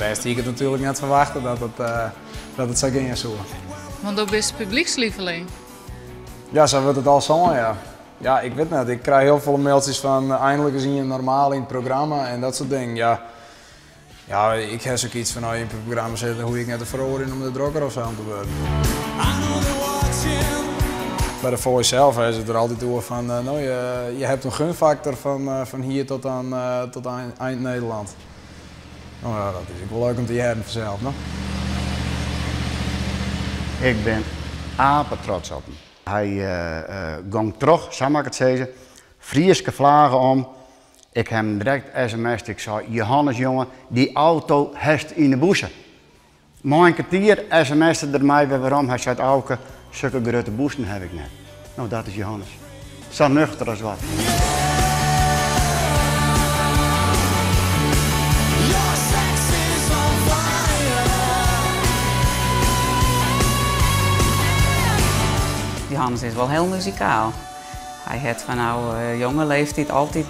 de rest hie ik it natuerlik net ferwachte dat it, dat it sa gean soe. Want do bist publykslieveling. Ja, sa wurdt it al sein, ja. Ja, ik wit net. Ik krij hiel folle mailtsjes fan eindelijk is ien normaal yn it programma en dat soart dingen. Ja, ja ik ha sokyts fan as je yn it programma sitte, dan hoech ik net te feroarjen om der drokker of sa om te wurden. By de Voice sels ha se it der altyd oer fan, no, je, je hebt een gunfactor fan, fan hier tot aan, tot aan eind Nederland. No ja, dat is ek wol leuk om te hearren fansels, no. Ik bin apetrots op him. Hy gong troch, sa moat ik it sizze, Fryske flage om. Ik ha him direkt sms'd, ik sei, Johannes jonge, dy auto hast yn 'e bûse. Mei in kertier sms'te er my wer werom, hy seit, Auke, sukke grutte bûsen haw ik net. No, dat is Johannes. Sa nuchter as wat. Johannes is wol hiel muzikaal. Hy hat fanôf jonge leeftiid altyd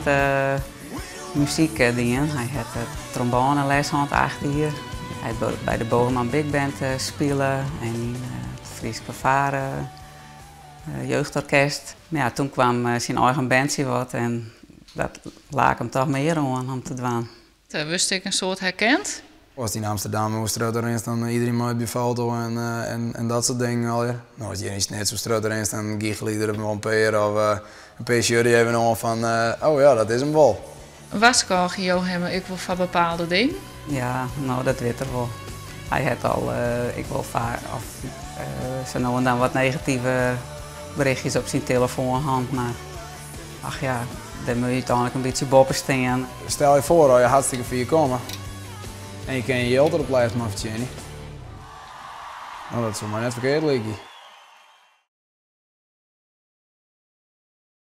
muzyk dien. Hy hat tromboaneles hân 8 jier. Hy hat by de Bogerman Big Band spile en yn it Frysk Fanfare jeugdorkest. Mar ja, toen kwam syn eigen bandsje wat en dat lake him toch mear oan om te dwaan. Wurdst ek in soad herkend? Ast yn Amsterdam oer strjitte rinst, dan iderien mei op dy foto en, en dat soart dingen allegear. No, ast hjir yn Snits oer strjitte rinst, dan gichelje der wol in pear of in pear sjogge dy even oan fan, oh ja, dat is him wol. Warskôgje jo him ek wol foar bepaalde dingen? Ja, no dat wit er wol. Hy hat al ek wol faak of sa no en dan wat negative berichtjes op syn telefoan hân, mar ach ja, dêr moat je úteinlik in bytsje boppe stean. Stel je foar, as je hartstikke fier komme en je kinne je jild der op lêst mei fertsjinje. No, dat soe my net ferkeard lykje.